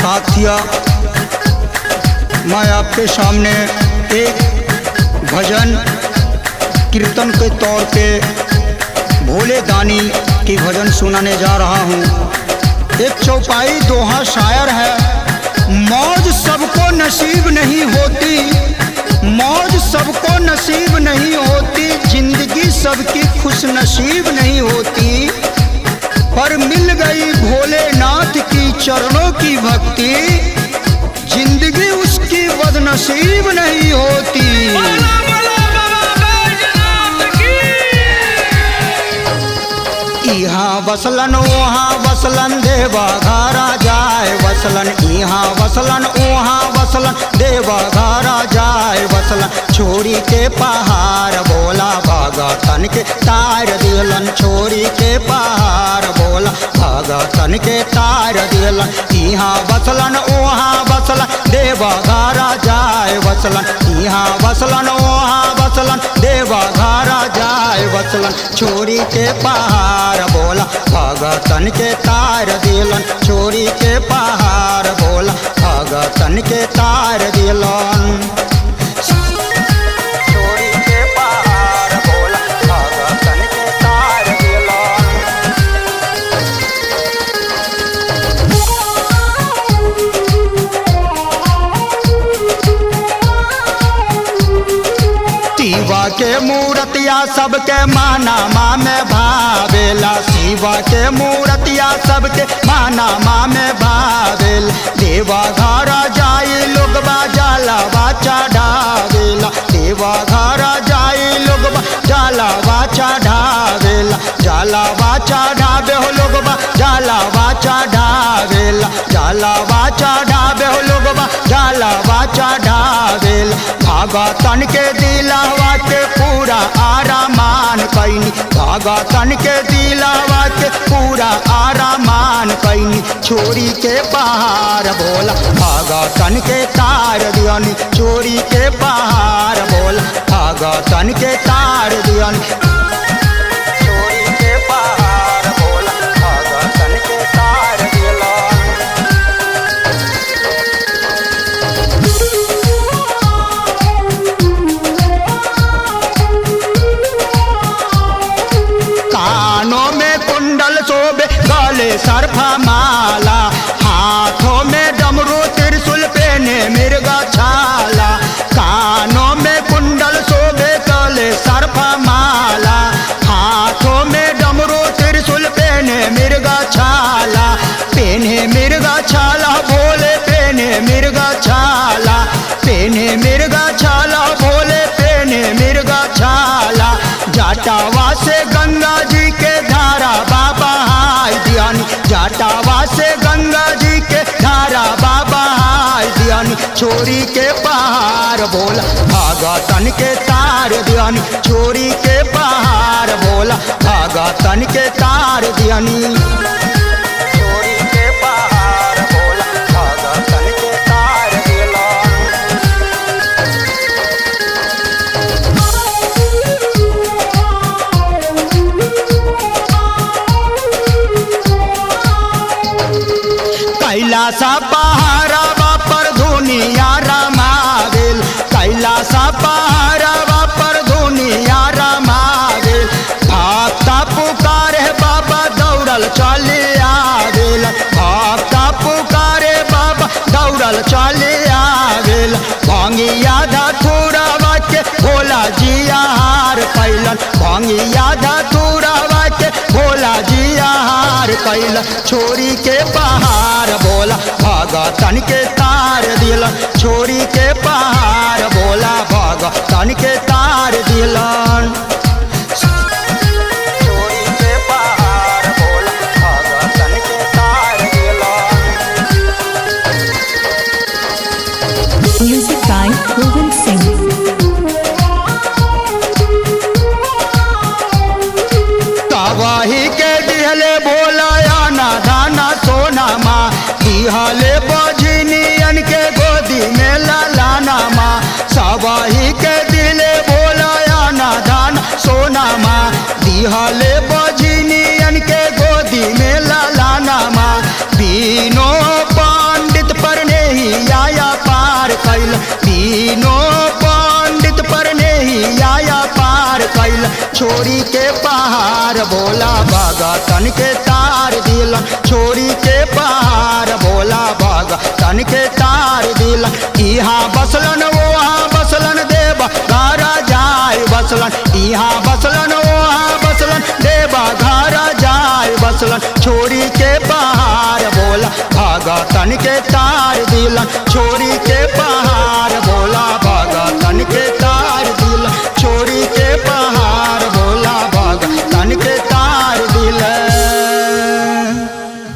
साथिया, मैं आपके सामने एक भजन कीर्तन के तौर पे भोले दानी की भजन सुनाने जा रहा हूँ। एक चौपाई दोहा शायर है, मौज सबको नसीब नहीं होती, मौज सबको नसीब नहीं होती, जिंदगी सबकी खुश नसीब नहीं होती, पर मिल गई भोलेनाथ की चरणों की भक्ति, जिंदगी उसकी बदनसीब नहीं होती। बोला बोला बाबा बैजनाथ की। इहाँ बसलन वहाँ बसलन देवा घरा जाए बसलन, इहाँ बसलन वहाँ बसलन देवा घरा जाए बसलन, छोरी के पहाड़ बोला भगतन के तार दिलन, छोरी के पहाड़ बोला भगतन के तार दिलन, इहाँ बसलन वहाँ बसलन देवा घरा जाए बसलन, इहाँ बसलन वहाँ बसलन देवा घरा जाए बसलन, छोरी के पहाड़ बोला भगतन के तार दिलन, छोरी के पहाड़ बोला भगतन के तार दिलन, छोरी के पहाड़ बोला भगतन के तार दिलन। शिवा के मूर्तिया सबके माना माँ में भावेला, शिवा के मूर्तिया सबके माना माँ में भावेला, देवा घर जाई लोगबा जलवा चढ़ावेला, देवा घर जाई लोगबा जलवा चढ़ावेला, जलवा चढ़ावे हो लोगबा जलवा चढ़ावेला, जलवा चढ़ावे हो लोगबा जलवा चढ़ावेला, भगतन के दिलावा के पूरा आरामान कैनी, भगतन के दिलावा के पूरा आरामान कैनी, छोरी के पहाड़ बोला भगतन के तार दियनी, छोरी के पहाड़ बोला भगतन के तार दियनी, छोरी के पहाड़ बोला भगतन के तार दिलन। कानों में कुंडल शोभे, गले सर्फा माला, हाथों में डमरू त्रिशूल पहने मिर्गा छाला, कानों में कुंडल शोभे, गले सर्फा माला, हाथों में डमरू त्रिशूल पहने मिर्गा छाला, पहने मिर्गा छाला भोले पहने मिर्गा छाला, पहने मिर्गा छाला भोले पहने मिर्गा छाला, जाटावा से गंगा जी के धारा बाबा हाय दियानी, जाटावा से गंगा जी के धारा बाबा हाय दियानी, छोरी के पहाड़ बोला भगतन के तार दियानी, छोरी के पहाड़ बोला भगतन के तार दियानी, छोरी के पहाड़ बोला भगतन के तार दिलन। कैलासा पहाड़वा पर दुनिया रमावेल, कैलासा पहाड़वा पर दुनिया रमावेल, भक्ता पुकारे बाबा दौड़ल चले आवेल, भक्ता पुकारे बाबा दौड़ल चले आवेल, भंगिया धथुरवा के भोला जी हार कैलन, भंगिया धथुरवा के भोला जी हार कैलन, छोरी के पहाड़ बोला भगतन के तार दिलन, छोरी के पहाड़ बोला भगतन के तार दिलन, छोरी के पहाड़ बोला भगतन के तार दिलन। Music by Govind Singh. तबाही के दिहले भोला आना दाना सोना माँ, दिहले बजनियन के गोदी में लालाना माँ, सवाही के दिले भोला आना दाना सोना माँ, दिहले बजनियन के गोदी में लालाना माँ, बीनो पंडित छोरी के पहाड़ भोला भगतन के तार दिलन छोरी के पहाड़ भोला भगतन के तार दिलन। इहाँ बसलन वहाँ बसलन देव घर जाय बसलन, इहाँ बसलन वहाँ बसलन देव घर जाय बसलन छोरी के पहाड़ भोला भगतन के तार दिलन छोरी